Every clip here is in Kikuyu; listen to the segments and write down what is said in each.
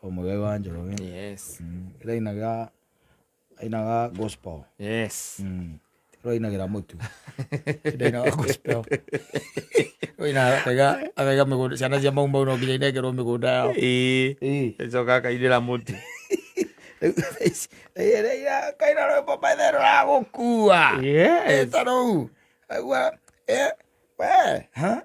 O Muigai wa Njoroge. Yes. Ĩrĩa ainaga ainaga gospel. Yes. Ĩrĩa ainagĩra mũtu. Ndainaga gospel. Ainaga akaiga akaiga mĩgũnda ciana cia Mau Mau no nginya inengerwo mĩgũnda yao. Ĩĩ. Ĩcoka akainĩra mũtu. Kaina rwĩmbo maithe rũragũkua. Yes. Ta rũu. Aigua we ha?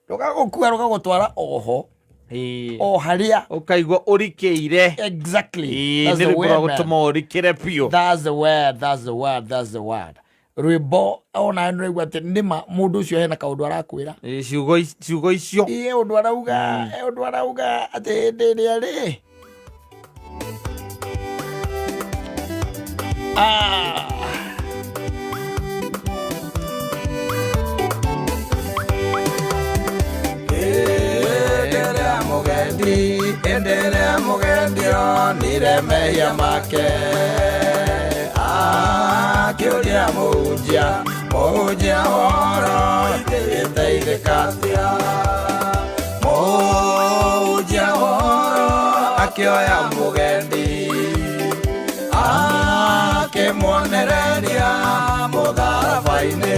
Rũgagũkua rũgagũtwara oho Ĩĩ. o harĩa. Ũkaigua ũrikĩire. Exactly. Ĩĩ, That's nĩ the rwĩmbo word, rwa man. gũtũma ũrikĩre biũ. That's the word, that's the word, that's the word. Rwĩmbo ona nĩ ũraigua atĩ nĩma mũndũ ũcio hena kaũndũ arakwĩra. Ĩĩ, ciugo icio. Ĩĩ ũndũ arauga, he ũndũ arauga atĩ hĩndĩ ĩrĩa rĩ. Ah. Endelea mũgendi, endelea mũgendi onire mehia make. Akĩũria mũhunjia, mũhunjia ũhoro ingĩgĩteithĩka atĩa? Mũhunjia ũhoro akĩoya mũgendi, akĩmuonereria mũtharaba-inĩ.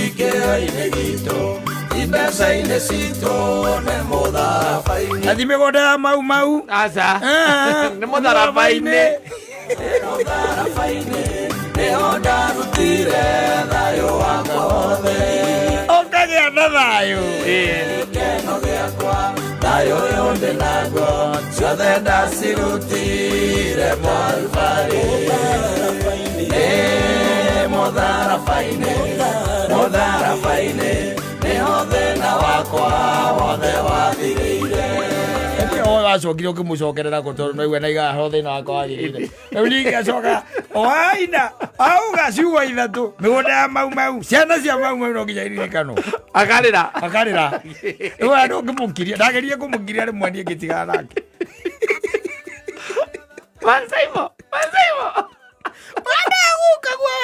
Ikĩro-inĩ gitũ, imbeca-inĩ citũ nĩ mũtharaba-inĩ. Athi mĩgũnda ya Mau Mau. Aca. Nĩ mũtharaba-inĩ. Mũtharaba-inĩ nĩho ndarutire thayũ wakwa wothe. Ũkagĩa na thayũ. Gĩkeno gĩakwa, thayũ ũyũ ndĩ naguo, ciothe ndacirutire Kalvarĩ. Nĩ mũtharaba-inĩ, mũtharaba-inĩ, nĩho thĩna wakwa wothe wathirĩire. Wacokire ũkĩmũcokerera kũ tondũ naigua naiga ho thĩna wakwa wathirĩire. Rĩu ningĩ acoka waina auga ciugo ithatũ mĩgũnda ya Mau Mau ciana cia Mau Mau no nginya iririkanwo. Akarĩra. Akarĩra. Rĩu andũ ũngĩmũkiria ndagerie kũmũkiria rĩmwe niĩ ngĩtigana nake. Mansaimo, Mansaimo. Mwana guka gwe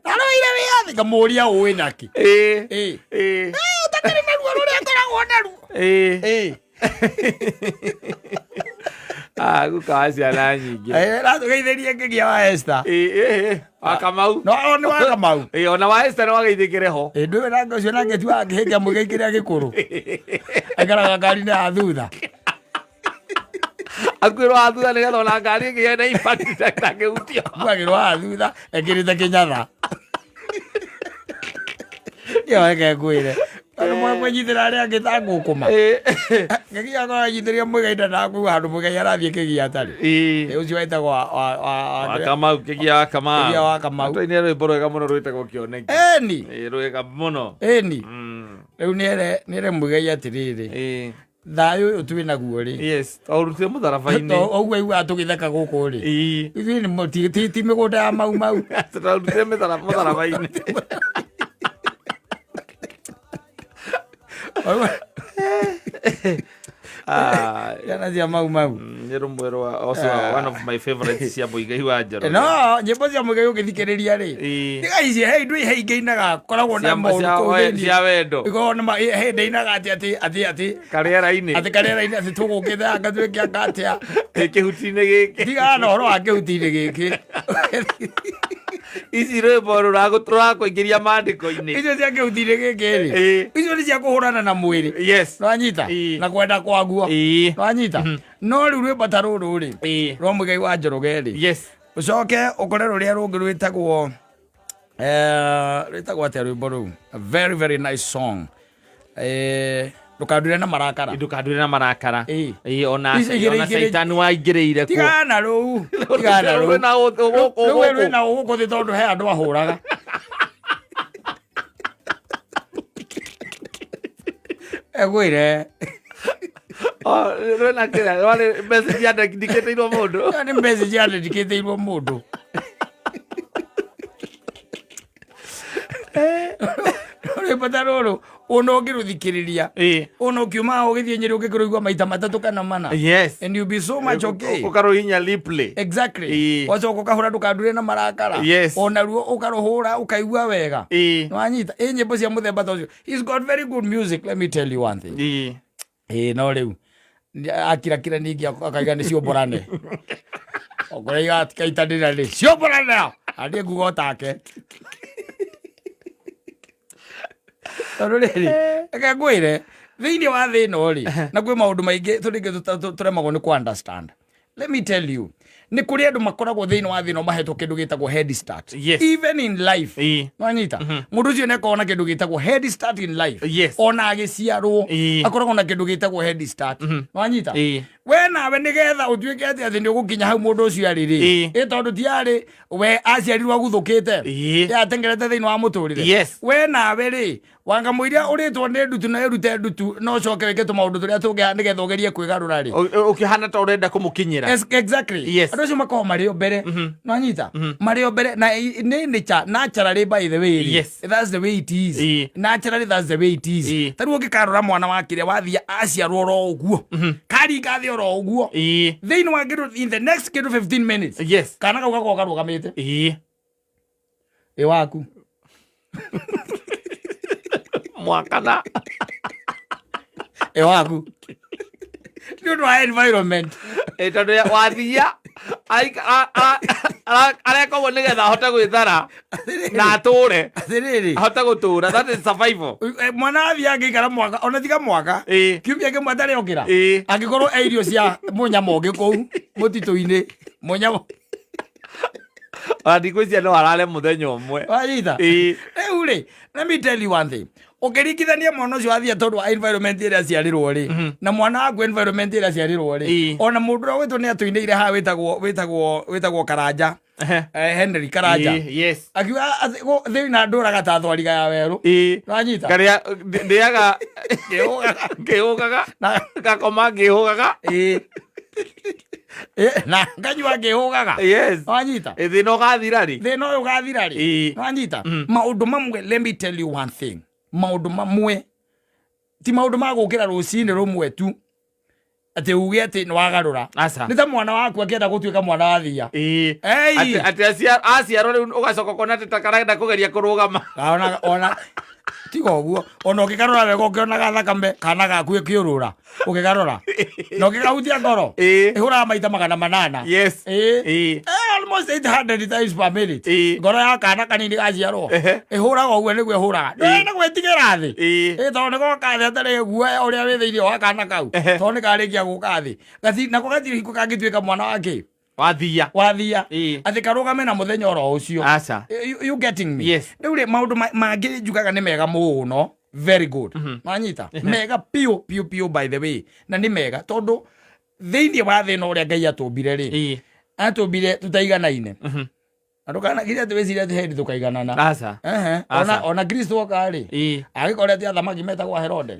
naroire wĩyathi ngamũria ũĩ naki. Ĩĩ. Ĩĩ. Ĩĩ. Ũtakĩrĩ na ruo rũrĩa ngoragwo naruo. Ĩĩ. Ĩĩ. Ah, guka wa ciana nyingĩ. Ratũgeithĩrie ngĩgia wa Esther. Ĩĩ, ĩĩ, wa Kamau. No nĩ wa Kamau. Ĩĩ, ona wa Esther nĩ wageithĩkĩre ho. Ĩĩ ndũĩ nake ũcio nake tu akĩhĩnga mũigai kĩrĩa gĩkũrũ. Aikaraga ngari-inĩ ya thutha. Akuĩrwo wa thutha nĩgetha ona ngari ĩngĩgĩa na impact ndangĩhutio. Akuagĩrwo wa thutha ekĩrĩte kĩnyatha. Ĩyo reke ngwĩre. Andũ mwenyitĩra arĩa angĩ ta ngũkũma. Ĩĩ. Kĩgia akorwo anyitĩrĩire mũigai ndanakuga handũ mũigai arathiĩ kĩgia atarĩ. Ĩĩ. Ĩ ũcio wetagwo wa Wa Kamau, kĩgia wa Kamau. Kĩgia wa Kamau. Atwainire rwĩmbo rwega mũno rwĩtagwo Kĩoneki. Ĩni. Ĩĩ, rwega mũno. Ĩni. Mm. Rĩu nĩere mũigai atĩrĩrĩ. Ĩĩ. Thayũ ũyũ twĩ naguo rĩ. Yes, twaũrutire mũtharaba-inĩ. To ũguo aiguaga tũgĩtheka gũkũ rĩ. Ĩĩ. Ithuĩ nĩ ti mĩgũnda ya Mau Mau. Twaũrutire mũtharaba-inĩ. Ah, Ciana cia Mau Mau. Nĩ rũmwe rwa also one of my favorites cia Muigai wa Njoroge. No, nyĩmbo cia Muigai ũgĩthikĩrĩria rĩ. Ĩĩ. Tiga ici he indo he ingĩ inaga koragwo na maũndũ kũu thĩinĩ. Cia wendo. Ikoragwo na he ndĩinaga atĩ atĩ atĩ atĩ Karĩera-inĩ. atĩ karĩera-inĩ atĩ tũgũkĩte anga twĩke anga atĩa. Ĩ, kĩhuti-inĩ gĩkĩ. Tiga na ũhoro wa kĩhuti-inĩ gĩkĩ. Ici rwĩmbo rũrakũingĩria maandĩko-inĩ. Icio cia kĩhuti-inĩ gĩkĩ rĩ. Ĩĩ. Icio nĩ cia kũhũrana na mwĩrĩ. Yes. Nĩwanyita? Ĩĩ. Na kwenda kwaguo. Ĩĩ. Nĩwanyita? No rĩu rwĩmbo ta rũrũ rĩ. Ĩĩ. Rwa Muigai wa Njoroge rĩ. Yes. Ũcoke ũkore rũrĩa rũngĩ rwĩtagwo rwĩtagwo atĩa rwĩmbo rũu? A very very nice song. Ndũkandure na marakara. Ndũkandure na marakara. Ĩĩ. Ĩĩ, ona Ici igĩrĩ ona igĩrĩ. Caitani waingĩrĩire kuo. Tigana rũu. Tigana rũu. Rwĩna gũkũ Rũu gũkũ. rwĩna gũkũ thĩ tondũ he andũ ahũraga. Egwĩre. Oh, rwĩna kĩrĩa, rwarĩ message yandĩkĩtĩirwo mũndũ. Ĩyo nĩ message yandĩkĩtĩirwo mũndũ. Rwĩmbo ta rũrũ ona ũngĩrũthikĩrĩria Ĩĩ. ona ũkiuma haha ũgĩthiĩ Nyĩrĩ ũngĩkĩrũigua maita matatũ kana mana. Yes. And you'll be so much okay. Ũkarũhinya replay. Exactly. Ĩĩ. Wacoka ũkahũra ndũkandure na marakara. Yes. Ona ruo ũkarũhũra ũkaigua wega. Ĩĩ. Nĩwanyita ĩ nyĩmbo cia mũthemba ta ũcio. He's got very good music, let me tell you one thing. Ĩĩ. Ĩĩ no rĩu Akirakira ningĩ akaiga nĩ ciũmbũrane okorwo atikaitanĩra rĩ ciũmbũrane athiĩ nguga otake tondũ rĩrĩ reke ngwĩre thĩinĩ wa thĩ ĩno rĩ na kwĩ maũndũ maingĩ tũrĩngĩ tũremagwo nĩ kũ understand. Let me tell you, nĩ kũrĩ andũ makoragwo thĩinĩ wa thĩ ĩno mahetwo kĩndũ gĩtagwo head start. Even in life. Nwanyita mũndũ ũcio nĩakoragwo na kĩndũ gĩtagwo head start in life. Ona agĩciarwo akoragwo na kĩndũ gĩtagwo head start. Nwanyita we nawe nĩgetha ũtuĩke atĩ atĩ nĩ ũgũkinya hau mũndũ ũcio arĩ rĩ, ĩ tondũ ti arĩ we aciarirwo aguthũkĩte, atengerete thĩinĩ wa mũtũrĩre. We nawe rĩ wanga mũiria ũrĩtwo nĩ ndutu na ĩrute ndutu na ũcoke wĩke tũmaũndũ tũrĩa tũngĩ nĩgetha ũgerie kwĩgarũra rĩ. Ũkĩhana ta ũrenda kũmũkinyĩra. Yes, exactly. Andũ acio makoragwo marĩ o mbere, nwanyita marĩ o mbere na nĩ nature naturally, by the way rĩ. That's the way it is. Naturally, that's the way it is. Ta rĩu ũngĩkarora mwana wa kĩrĩa wathiĩ aciarwo oro ũguo karinga thĩ oro ũguo thĩinĩ wa kĩndũ in the next kĩndũ 15 minutes kana kau gakorwo karũgamĩte. Ĩ waku? Mwakana. Ĩ waku nĩ ũndũ wa environment. Ĩ, tondũ wathia areka ũguo nĩgetha ahote gwĩthara na atũre. Atĩrĩrĩ, ahote gũtũra, that is survival. Mwana athiĩ angĩikara mwaka ona tiga mwaka kiumia kĩmwe atarĩ okĩra angĩkorwo e irio cia mũnyama ũngĩ kũu mũtitũ-inĩ mũnyama. Ona ndikwĩciria no arare mũthenya ũmwe. Wanyita? Rĩu rĩ, let me tell you one thing, ũkĩringithania mwana ũcio athiĩ tondũ wa environment ĩrĩa aciarĩrwo rĩ na mwana waku environment ĩrĩa aciarĩrwo rĩ, ona mũndũ ũrĩa wĩtwo nĩ atũinĩire haha wĩtagwo Karanja. Henry Karanja. Akiuga thĩna ndũraga ta thwariga ya werũ. Wanyita? Karĩa ndĩaga Ngĩhũgaga. Ngĩhũgaga, ngakoma ngĩhũgaga. Ĩĩ. Na nganyua ngĩhũgaga. Wanyita? Thĩna ũgathira rĩ? Thĩna ũyũ ũgathira rĩ? Wanyita? Maũndũ mamwe, let me tell you one thing, maũndũ mamwe ti maũndũ ma gũkĩra rũcinĩ rũmwe tu atĩ uge atĩ nĩ wagarũra. Aca. Nĩ ta mwana waku akĩenda gũtuĩka mwana wa thia. Ei. Atĩ aciarwo rĩu ũgacoka ũkona atĩ ta karenda kũgeria kũrũgama. Ona tiga ũguo, ona ũngĩkarora wega ũkĩonaga thakame kana gaku ĩkĩũrũra ũgĩkarora na ũngĩkahutia ngoro ĩhũraga maita 800. Almost 800 times per minute. Ngoro ya kana kanini gaciarwo ĩhũraga ũguo nĩguo ĩhũraga ndũrenda gwĩtigĩra thĩ. Tondũ nĩ goka thĩ atarĩ guoya ũrĩa wĩ thĩinĩ wa kana kau tondũ nĩ karĩkia gũka thĩ. Nako gatirĩ hingo kangĩtuĩka mwana wa kĩ. Wathia. Wathia atĩ karũgame na mũthenya oro ũcio. Aca. You getting me? Yes. Rĩu rĩ maũndũ mangĩ njugaga nĩ mega mũno, very good. Wanyita? Mega piũ piũ piũ, by the way, na nĩ mega tondũ thĩinĩ wa thĩ ĩno ũrĩa Ngai atũmbire rĩ, atũmbire tũtaiganaine na ndũkanagire atĩ wĩcirie atĩ hĩndĩ tũkaiganana. Aca. Ehe. Aca. Ona Kristo oka rĩ, agĩkora atĩ athamaki metagwo Herode.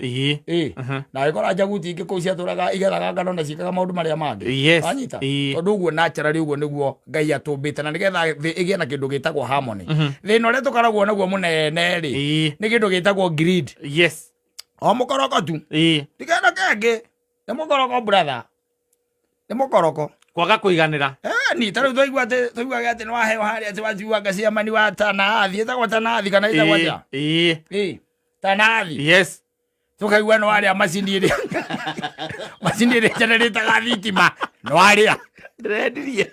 Na agĩkora njaguti ingĩ kũu ciatũraga igethaga ngano na ciĩkaga maũndũ marĩa mangĩ. Wanyita? Tondũ ũguo naturally ũguo nĩguo Ngai atũmbĩte na nĩgetha thĩ ĩgĩe na kĩndũ gĩtagwo harmony. Thĩna ũrĩa tũkoragwo naguo mũnene rĩ, nĩ kĩndũ gĩtagwo greed. O mũkoroko tu. Ti kĩndũ kĩngĩ. Nĩ mũkoroko, brother. Nĩ mũkoroko. Kwaga kũiganĩra. Ni ta rĩu twaigua atĩ twaiguaga atĩ nĩ waheo harĩa atĩ waciuanga ciamani wa Tanaathi, ĩtagwo Tanaathi kana ĩtagwo atĩa? Ĩĩ. Tanaathi. Tukaigua nĩ warĩa macini ĩrĩa generĩtaga thitima nĩ warĩa. Ndĩrendirie,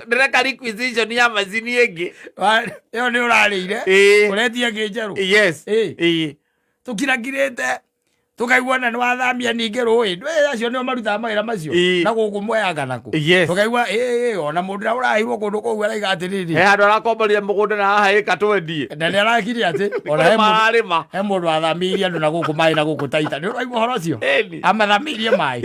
ndĩreka requisition ya macini ĩngĩ. Ĩyo nĩ ũrarĩire. Ũretia ĩngĩ njerũ. Tũkirakirĩte tukaigua na nĩ wathamia ningĩ rũĩ ndwĩ acio nĩo marutaga mawĩra macio na gũkũ mweyanga naku. Tukaigua ĩ ona mũndũ ũrĩa ũraheirwo kũndũ kũu araiga atĩrĩrĩ, he handũ arakomborire mũgũnda na haha ĩka twendie. Na nĩ arakire atĩ ona he mũndũ mararĩma. He mũndũ wathamĩirie andũ na gũkũ maĩ na gũkũ Taita, nĩ ũraigua ũhoro ũcio? Ĩni. Amathamĩirie maĩ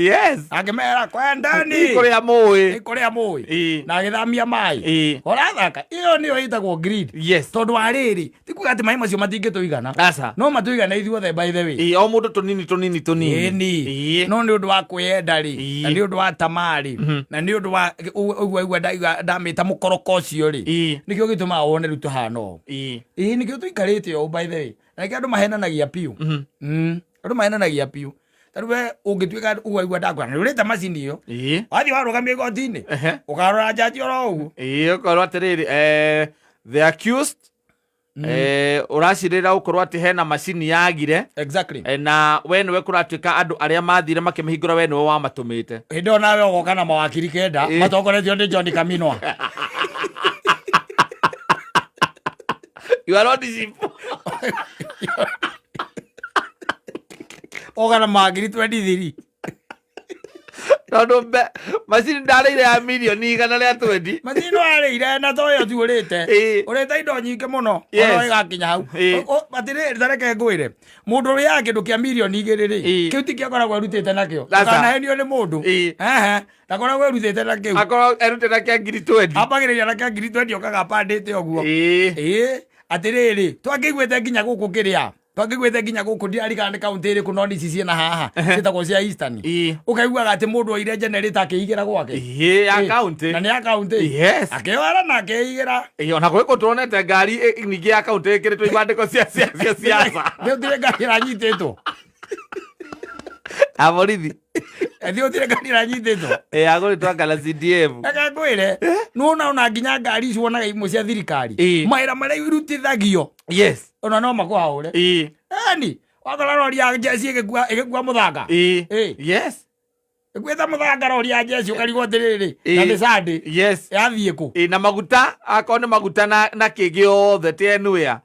akĩmera kwendani kũrĩa mũĩ. Nĩ kũrĩa mũĩ. Na agĩthamia maĩ. Ũrathaka ĩyo nĩyo ĩtagwo greed. Tondũ wa rĩrĩ, ti kuga atĩ maĩ macio matingĩtũigana. Aca. No matũigana ithuothe, by the way. O mũndũ tũnini tũnini tũnini. Ĩni. No nĩ ũndũ wa kwĩyenda rĩ, na nĩ ũndũ wa tamaa rĩ, na nĩ ũndũ wa ũguo aigua ndamĩta mũkoroko ũcio rĩ, nĩkĩo gĩtũmaga wone rĩu tũhana ũũ. Ĩĩ, nĩkĩo tũikarĩte ũũ, by the way, na nĩkĩo andũ mahenanagia piũ. Andũ mahenanagia piũ. Ta rĩu we ũngĩtuĩka ũguo aigua ndakwĩra nĩ ũrĩte macini ĩyo, wathiĩ warũgamia igoti-inĩ, ũkarora njanji oro ũguo. Ũkorwo atĩrĩrĩ, the accused Ũracirĩra gũkorwo atĩ hena macini yagire. Exactly. Na we nĩwe kũratuĩka andũ arĩa mathire makĩmĩhingũra, we nĩwe wamatũmĩte. Hĩndĩ ĩyo nawe ũgoka na mawakiri 9 matongoretio nĩ John Kaminwa. You are not cheap. Oga na mawakiri 23. Tondũ macini ndarĩire ya mirioni 120. Macini warĩire na toyo tu ũrĩte. Ũrĩte indo nyingĩ mũno. Ona ĩgakinya hau. Atĩrĩrĩ, ta reke ngwĩre, mũndũ ũrĩaga kĩndũ kĩa mirioni 2 rĩ, kĩu ti kĩo akoragwo erutĩte nakĩo. Aca. Ndũkanahenio nĩ mũndũ. Ehe, ndakoragwo erutĩte nakĩu. Akorwo erutĩte na kĩa ngiri 20. Ambagĩrĩria na kĩa ngiri 20 okaga apandĩte ũguo. Ĩĩ, atĩrĩrĩ, twakĩiguĩte nginya gũkũ kĩrĩa, twakĩiguĩte nginya gũkũ ndirarikana nĩ kaũntĩ ĩrĩkũ, no nĩ ici ciĩna haha ciĩtagwo cia Eastern. Ũkaiguaga atĩ mũndũ oire generator akĩigĩra gwake. Ĩĩ, ya Ĩĩ, kaũntĩ. Na nĩ ya kaũntĩ. Akĩoera na akĩigĩra. Ĩĩ, ona gwĩ kũ tuonete ngari ningĩ ya kaũntĩ ĩkĩrĩtwo ibandĩko cia siasa. Nĩ ũtire ngari ĩranyitĩtwo. Ya borithi. Ĩthi ũtire ngari ĩranyitĩtwo. Ĩĩ, agũrĩtwo anga na CDF. Reke ngwĩre, nĩwona ona nginya ngari ici wonaga imwe cia thirikari, mawĩra marĩa irutithagio, ona no makũhaũre. Eni wakora rori ya njeci ĩgĩkua mũthanga. Ĩkuĩte mũthanga rori ya njeci, ũkarigwo atĩrĩrĩ, na nĩ Sunday. Yathiĩ kũ? Ĩĩ, na maguta, akorwo nĩ maguta na kĩ gĩothe TNWare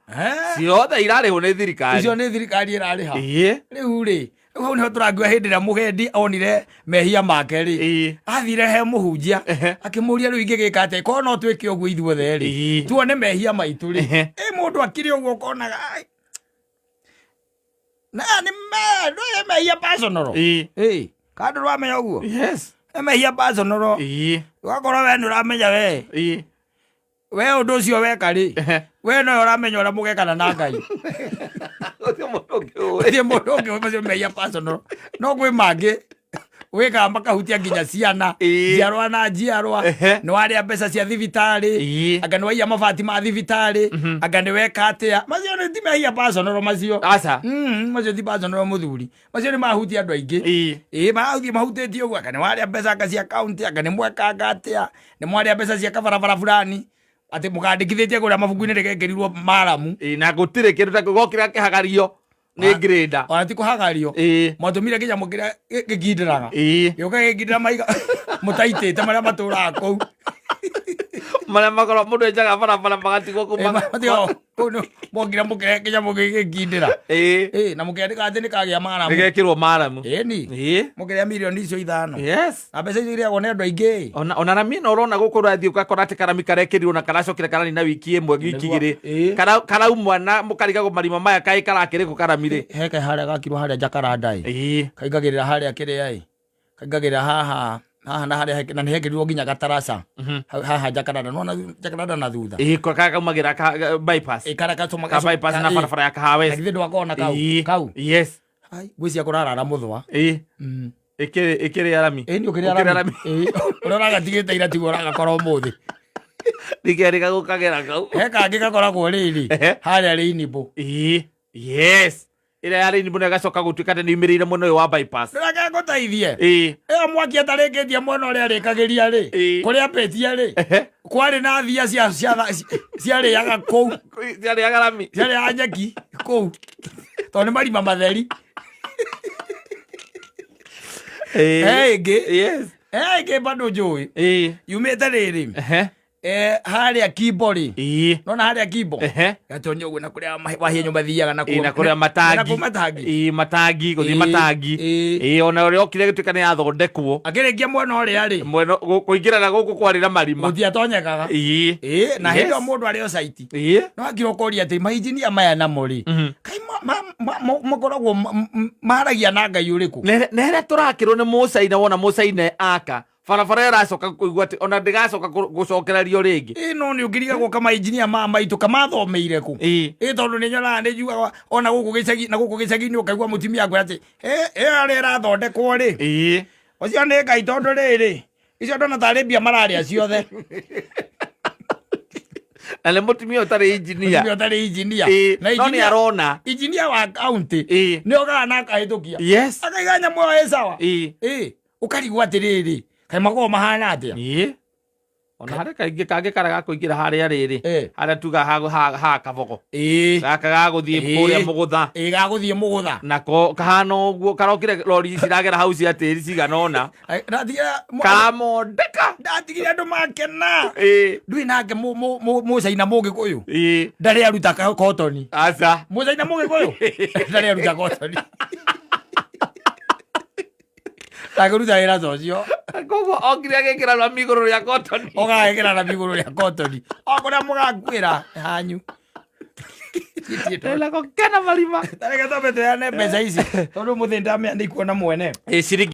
ciothe irarĩhwo nĩ thirikari. Icio nĩ thirikari ĩrarĩha. Rĩu rĩ, rĩu hau nĩho tũrangiwa hĩndĩ ĩrĩa mũgendi onire mehia make rĩ, athire he mũhunjia, akĩmũria rĩu ingĩgĩka atĩa korwo no twĩke ũguo ithuothe rĩ, tuone mehia maitũ rĩ. Ĩ mũndũ akĩrĩ ũguo ũkonaga, ai, na nĩ ndũĩ mehia personal. Ĩ, kana ndũramenya ũguo? Nĩ mehia personal. Ũgakorwo we nĩ ũramenya we. We ũndũ ũcio weka rĩ, we nowe ũramenya ũrĩa mũgekana na Ngai. Gũtirĩ mũndũ ũngĩ ũĩ. Gũtirĩ mũndũ ũngĩ ũĩ macio mehia personal. No kwĩ mangĩ wĩkaga makahutia nginya ciana, njiarwa na njiarwa. Nĩ warĩa mbeca cia thibitarĩ, anga nĩ waiya mabati ma thibitarĩ, anga nĩ weka atĩa. Macio nĩ ti mehia personal macio. Aca. Macio ti personal mũthuri. Macio nĩ mahutia andũ aingĩ. Ĩĩ, marathiĩ mahutĩtie ũguo, anga nĩ warĩa mbeca anga cia kaunti, anga nĩ mwekanga atĩa, nĩ mwarĩa mbeca cia kabarabara fulani, atĩ mũkandĩkithĩtie kũrĩa mabuku-inĩ rĩgekĩrirwo maramu. Ĩĩ, na gũtirĩ kĩndũ ta gokĩra kĩhagario nĩ grader. Ona ti kũhagario. Mwatũmire kĩnyamũ kĩrĩa gĩkindĩraga. Gĩũka gĩkindĩra maiga mũtaitĩte marĩa matũraga kũu. Marĩa makorwo mũndũ enjaga barabara magatigwo kũu. Ĩĩ, matigagwo kũu nĩ mokire mũkĩrehe kĩnyamũ gĩgĩkindĩra. Ĩĩ, na mũkĩandĩka atĩ nĩ kagĩa maramu. Nĩgekĩrwo maramu. Ĩni. Mũkĩrĩa mirioni icio 5. Na mbeca icio irĩagwo nĩ andũ aingĩ. Ona rami ĩno ũrona gũkũ ũrathiĩ ũgakora atĩ karami karekĩrirwo na karacokire karanina wiki ĩmwe, wiki Nĩguo. igĩrĩ. Karaumwa na mũkarigagwo marima maya kaĩ karakĩrĩ kũ karami rĩ. Heke harĩa gakirwo harĩa Jacaranda ĩ. Kaingagĩrĩra harĩa kĩrĩa ĩ. Kaingagĩrĩra haha haha na harĩa na nĩ hekĩrirwo nginya gataraca. Haha Jacaranda. Nĩwona Jacaranda na thutha. Ĩĩ, kaumagĩra ka bypass. Ĩ, karĩa gatũma Ka bypass na barabara ya Kahawa West. Na githĩ ndwakona kau? Kau. Yes. Ai, ngwĩciria kũrarara mũthwa. Ĩkĩrĩ arami. Ĩ, nĩ ũkĩrĩ Ũkĩrĩ arami. arami. Ĩ, ũrĩa ũragatigĩte ira tiguo ũragakora ũmũthĩ. Nĩkerĩ gagũkagera kau. He kangĩ gakoragwo rĩrĩ, harĩa Rainbow. Yes. Ĩrĩa ya Rainbow nĩ ĩgacoka gũtuĩka atĩ nĩ yumĩrĩire mwena ũyũ wa bypass. Ndĩreke ngũteithie. Ĩyo mwaki atarĩkĩtie mwena ũrĩa arĩkagĩria rĩ, kũrĩa ambĩtie rĩ, kwarĩ na thia ciarĩaga kũu. Ciarĩaga rami. Ciarĩaga nyeki kũu. Tondũ nĩ marima matheri. He ĩngĩ. He ĩngĩ bado njũĩ. Yumĩte rĩrĩ. Harĩa Kimbo rĩ. Nona harĩa Kimbo? Gatonya ũguo na kũrĩa wahinyũ mathiaga na Ĩĩ, na kũrĩa matangi. Na kũu matangi. Ĩĩ, matangi, gũthiĩ matangi. Ĩĩ, ona ũrĩa okire gĩtuĩka nĩ yathondekwo. Akĩrĩkia mwena ũrĩa rĩ. Mwena, kũingĩra na gũkũ kwarĩ na marima. Gũtiatonyekaga. Ĩĩ, na hĩndĩ ĩyo mũndũ arĩ o site. No akira ũkoria atĩ mainjinia maya namo rĩ. Kaĩ makoragwo maragia na Ngai ũrĩkũ? Na ĩrĩa tũrakĩrwo nĩ Mũcaina, wona Mũcaina aka barabara ĩyo ĩracoka kũigua atĩ ona ndĩgacoka gũcokererio rĩngĩ. Ĩĩ, no nĩ ũngĩrigagwo kama injinia maya maitũ kamathomeire kũ? Ĩĩ, tondũ nĩ nyonaga nĩ njugaga ona gũkũ gĩcagi, na gũkũ gĩcagi-inĩ ũkaigua mũtumia akwĩra atĩ, ĩyo ĩrĩa ĩrathondekwo rĩ. Ũcio nĩ Ngai tondũ rĩrĩ, icio ndona tarĩ mbia mararĩa ciothe. Na nĩ mũtumia ũtarĩ injinia. Mũtumia ũtarĩ injinia. Na No nĩ arona. Injinia wa county. Nĩ okaga na akahĩtũkia. Akaiga nyamũ ĩyo ĩ sawa. Ũkarigwo atĩrĩrĩ, kaĩ makoragwo mahana atĩa? Ona harĩ kaingĩ kangĩ karĩa gakũingĩra harĩa rĩrĩ, Eh. harĩa tuga ha kabogo, Ĩĩ. gaka gagũthiĩ Ĩĩ. kũrĩa mũgũtha. Ĩĩ, gagũthiĩ mũgũtha. Nako kahana ũguo karokire rori ciragera hau cia tĩri cigana ũna. Ai, ndatigire Kamondeka. Ndatigire andũ makena. Ĩĩ. Ndũĩ nake mũcaina mũgĩkũyũ Ĩĩ. Ndarĩ aruta kotoni. Aca. Mũcaina mũgĩkũyũ ndarĩ aruta kotoni. Ndangĩruta wĩra ta ũcio. Koguo okire agĩkĩra rami igũrũ rĩa kotoni. Ũgagĩkĩra rami igũrũ rĩa kotoni o kũrĩa mũgakuĩra hanyu. Nako kena marima. Tareke twambe tweane mbeca ici tondũ mũthĩ ndamenya nĩ ikuona mwene. Ĩ, ciringi